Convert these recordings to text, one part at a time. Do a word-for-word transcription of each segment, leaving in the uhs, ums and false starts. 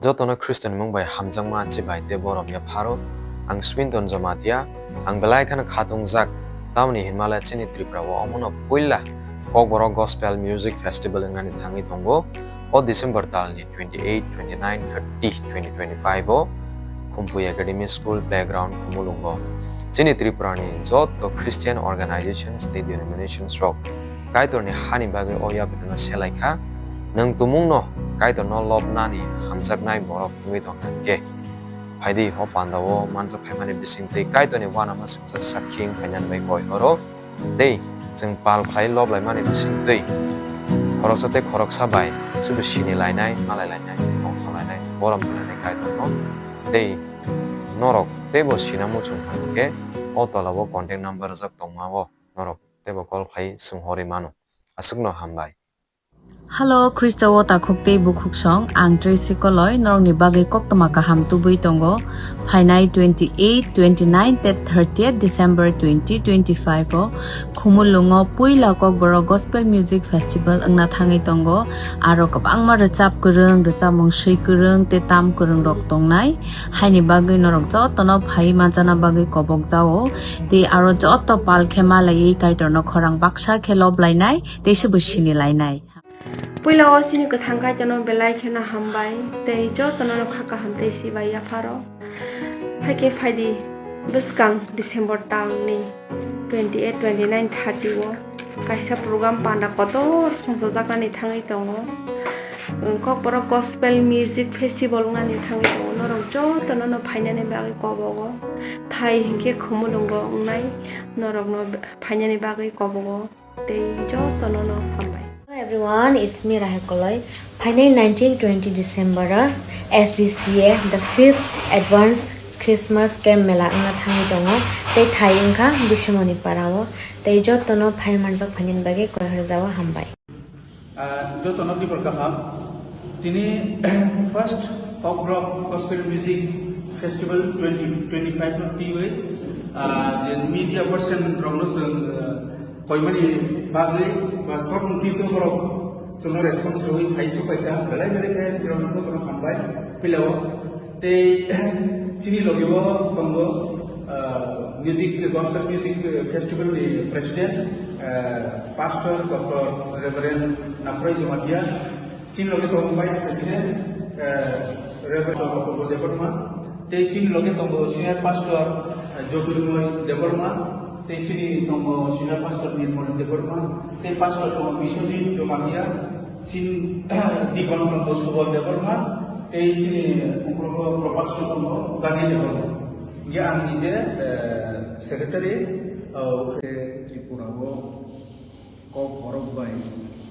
Jotono Khristo ni mung bai hamjakma chibai tei borom yapharo. Ang Swinton Jamatia, ang belai kheno khatungjak, tamoni hinmale chini Tripura o omono puila Kokborok Gospel Music Festival wngnani thangwi tongo. O December talni twenty-eight, twenty-nine, thirty, twenty twenty-five o Khumpu Academy School Playground Khumulwngo. Chini Tripura ni joto Christian organizations tei denominations rok Kaitor ni hani bagwi o yaphirno selai kha. Nwng tumungno Kaitor no lobnani hamjaknai borok wngwi tong kha khe, phaidi o panda o manjak phaimani bising tei Kaitor ni uanama swngchar sakhi wng phainani bai koi horo. Tei chwng pal khlai lob laimani bising twi khoroksa tei khoroksa bai sudu sini lainai, malai lainai, tongthok lainai, borom lainai Kaitorno. Tei norok teibo sina muchung thang khe o tola o contact number rijak tongma o norok teibo call khlai swng horwi mano. Aswkno hambai. Hello, Khristo o takhuk tei bukhuk song, ang Tracy Koloi, norokni bagwi koktwma kaham tubui tongo. Phainai twenty-eight, twenty-nine tei thirtieth December twenty twenty-five o Khumulwngo puila Kokborok Gospel Music Festival wngna thangwi tongo. Aro kwbangma rwchap kwrwng, rwchapmung swi kwrwng tei tam kwrwng rok tongnai. Haini bagwi norok jotono phaiwi manjana bagwi kobok jao. Tei aro joto pal khe malaiwi Kaitorno khorang baksa khe lob lainai tei se bo sini lainai. Puila o chini kwthang Kaitorno belai kheno hambai tei jotono no kha kaham tei sibai yapharo. Haikhe phaidi bwskang December talni twenty-eight, twenty-nine, thirty o kaisa program panda kotor songchajaknani thangwi tongo. Kokborok Gospel Music Festival wngnani thangwi tongo. Norok jotono no phainani bagwi kobogo. Thai hinkhe Khumulwngo wngnai, norokno phainani bagwi kobogo. Tei jotono no hambai. Hello everyone, it's me Rahel Koloi. Phainai nineteen twenty December o S B C A the fifth Advanced Christmas Camp Mela wngna thangwi tongo. Tei thai wngkha Bisumoni Para o. Tei jotono phai manjak phainani bagwi koi horjao hambai. Ah, jotono tibor kaham. Tini first Kokborok Gospel Music Festival twenty twenty-five no twiwi, ah, je media person rokno chwng, ah, koimani bagwi ba short notice o borok chwngno response rwui phai se paikha, belai belai khe borokno jotono hambai. Pilao tei chini logi o tongo, ah, music, gospel music festival ni president, ah, Pastor Doctor Reverend Naphrai Jamatia, chini loge tongo Vice President, eh, Reverend Chorba Purbo Debbarma, tei chini loge tongo Senior Pastor, eh, Jyotirmoy Debbarma, tei chini tongo Senior Pastor Nirmal Debbarma, tei Pastor tongo Biswajit Jamatia, chini Deacon tongo Subal Debbarma, tei chini Ukrogo Pro Pastor tongo Gani Debbarma. Hingke ang nije, eh, Secretary, eh, Tripura o Kokborok bai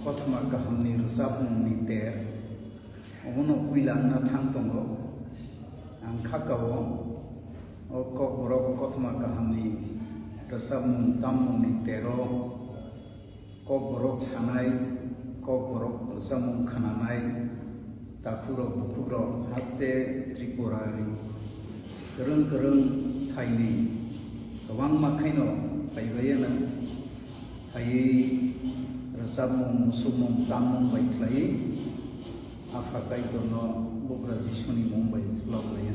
kothoma kahamni rwchapmungni ter, omono puila wngna thang tongo. Ang kha kao o Kokborok kothoma kahamni rwchapmung tammungni tero Kokborok sanai, Kokborok rwchapmung khananai, takhurok bukhukrok haste Tripurani kwrwng kwrwng thaini kwbangma khaino phaibaiyano. Phaiwi rwchapmung, musukmung, tammung bai khlaiwi Apha Kaitorno Bugra Jisuni mung bai lob laiya.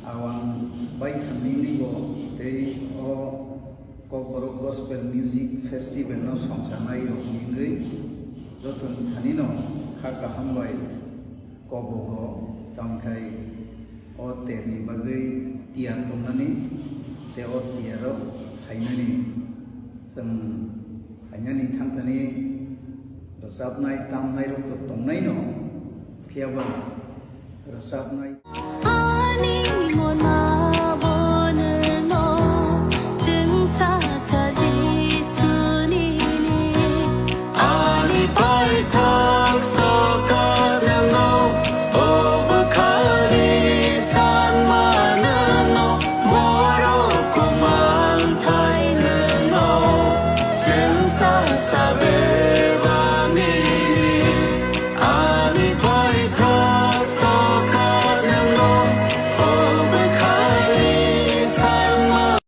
Awang bai thangni nigo tei o Kokborok Gospel Music Festival no songchanai rok ni wngwi jotoni thanino kha kaham bai kobogo, tamkhai o terni bagwi tiyar tongnani tei o tiyaro phainani. Chwng phainani thangthani rwchapnai tamnairok to tongnaino, phiyaba rwchapnai. Ani mona bonono chwngsa sa Jisuni ni. Ani paithak soka nwngno, o bwkhani sanma nwngno, borok kumanthai nwngno, chwngsa sabe